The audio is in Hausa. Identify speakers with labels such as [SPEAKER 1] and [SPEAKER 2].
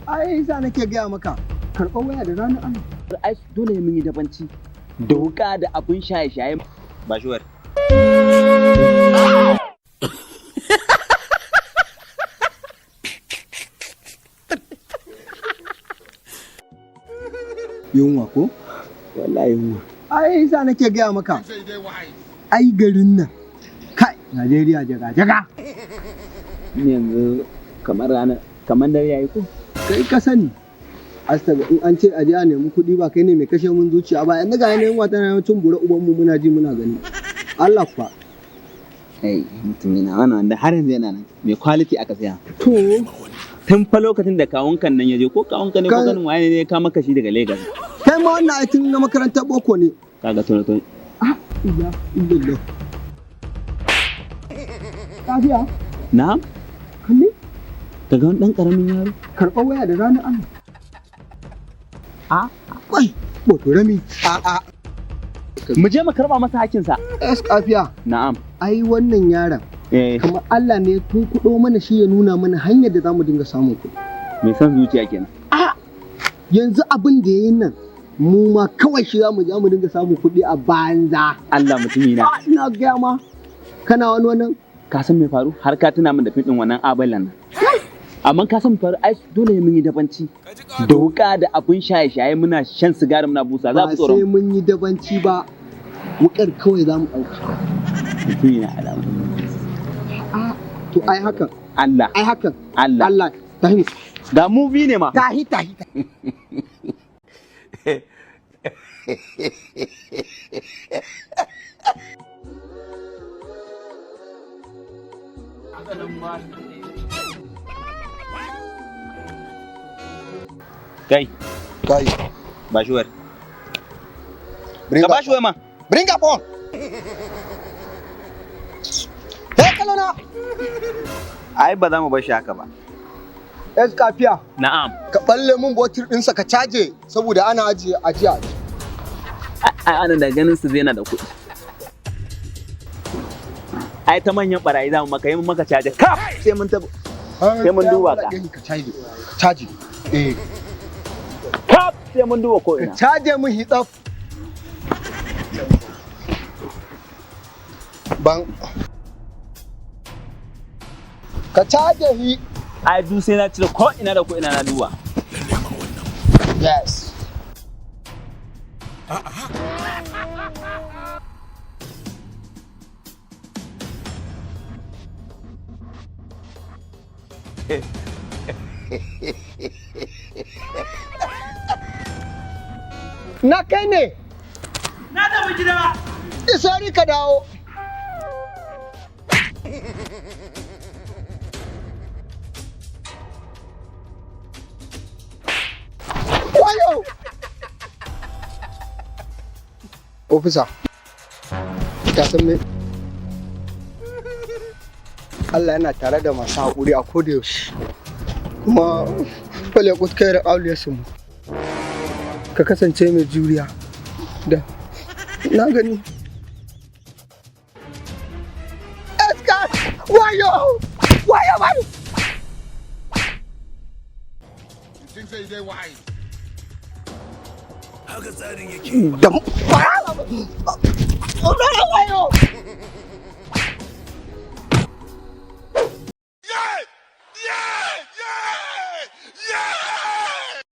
[SPEAKER 1] Ai sa nake gaya maka, karɓar waya da ranar Allah.
[SPEAKER 2] Ai dole ne mun yi dabanci da wuka da abun shaye-shaye. Ba shi wayar.
[SPEAKER 1] Yunwa ko?
[SPEAKER 2] Wallahi yunwa.
[SPEAKER 1] Ai sa nake gaya maka. Ai garin nan. Kai, Najeriya jaga jaga.
[SPEAKER 2] Ni yanzu kamar rana kamar dare yayi ko?
[SPEAKER 1] Kai ka sani. Astaga in an ce aje a nemi kuɗi ba kai ne mai kashe mun zuciya ba, yanzu ga yanayin wata na cin bura uban mu muna ji muna gani. Allah kuwa.
[SPEAKER 2] Ai mutum yana wannan wanda har yanzu yana nan mai quality aka saya.
[SPEAKER 1] To
[SPEAKER 2] tun fa lokacin da kawunkan nan ya je, ko kawunka ne ko ganin waye ne ya kama kashi daga Lagos.
[SPEAKER 1] Kai ma wannan aikin na makarantar boko ne.
[SPEAKER 2] Kaga tono tono.
[SPEAKER 1] Ah, iya, illallah. Lafiya?
[SPEAKER 2] Na'am.
[SPEAKER 1] Kalle?
[SPEAKER 2] Kaga wani dan karamin yaro.
[SPEAKER 1] Karɓar waya da ranar Allah.
[SPEAKER 2] A?
[SPEAKER 1] Wai, boto rami. A a.
[SPEAKER 2] Mu je mu karba masa hakinsa.
[SPEAKER 1] Es kafiya.
[SPEAKER 2] Na'am.
[SPEAKER 1] Ai wannan yaron.
[SPEAKER 2] Eh.
[SPEAKER 1] Kamar Allah ne tun kuɗo mana shi ya nuna mana hanyar da zamu dinga samun kuɗi.
[SPEAKER 2] Mai son zuciya kenan.
[SPEAKER 1] A yanzu abin da yayin nan mu ma kawai shi zamu je mu dinga samun kuɗi a banza.
[SPEAKER 2] Allah mutumi na.
[SPEAKER 1] Ina gaya ma kana wani wannan.
[SPEAKER 2] Ka san me faru? Har ka tuna min da fim ɗin wannan abalan nan. Amma ka san me faru? Ai dole ne mun yi dabanci da wuka da abun shaye-shaye, muna shan sigari muna busa za
[SPEAKER 1] Ba
[SPEAKER 2] ku tsoron.
[SPEAKER 1] sai mun yi dabanci ba, wukar kawai za mu ɗauka.
[SPEAKER 2] Mutumi na alama.
[SPEAKER 1] A to ai hakan.
[SPEAKER 2] Allah.
[SPEAKER 1] Ai hakan.
[SPEAKER 2] Allah.
[SPEAKER 1] Allah. Tahi.
[SPEAKER 2] Ga movie ne ma.
[SPEAKER 1] Tahi tahi.
[SPEAKER 2] Kai.
[SPEAKER 1] Kai.
[SPEAKER 2] Ba shi wayar.
[SPEAKER 1] Bring
[SPEAKER 2] Ka ba
[SPEAKER 1] up
[SPEAKER 2] shi wayar ma.
[SPEAKER 1] Bring up on. Hey kalona.
[SPEAKER 2] Ai ba za mu bar shi haka ba.
[SPEAKER 1] Es kafiya.
[SPEAKER 2] Na'am.
[SPEAKER 1] Ka balle mun botir ɗinsa ka caje saboda ana ajiye ajiya.
[SPEAKER 2] Ai ana da ganin su zai na da kuɗi. Ai ta manyan barayi za mu maka yi mun maka caje kaf sai mun tabo. Sai mun duba ka.
[SPEAKER 1] Ka caje. Caje. Eh.
[SPEAKER 2] Kaf sai mun duba ko ina.
[SPEAKER 1] Ka caje mun hitsaf. Ban. Ka caje hi.
[SPEAKER 2] Ai du sai na cire ko ina da ko ina na duba.
[SPEAKER 1] Yes. Na kai ne.
[SPEAKER 2] Na tafi gida.
[SPEAKER 1] Isari ka dawo. Wayo! Ofisa, ka san me? Allah yana tare da masu haƙuri a koda yaushe. Kuma fale kai da ƙauliyarsu mu. Ka kasance mai juriya da na gani. Eska! Wayo! Wayo wayo!
[SPEAKER 3] Haka tsarin yake.
[SPEAKER 1] Da wayo!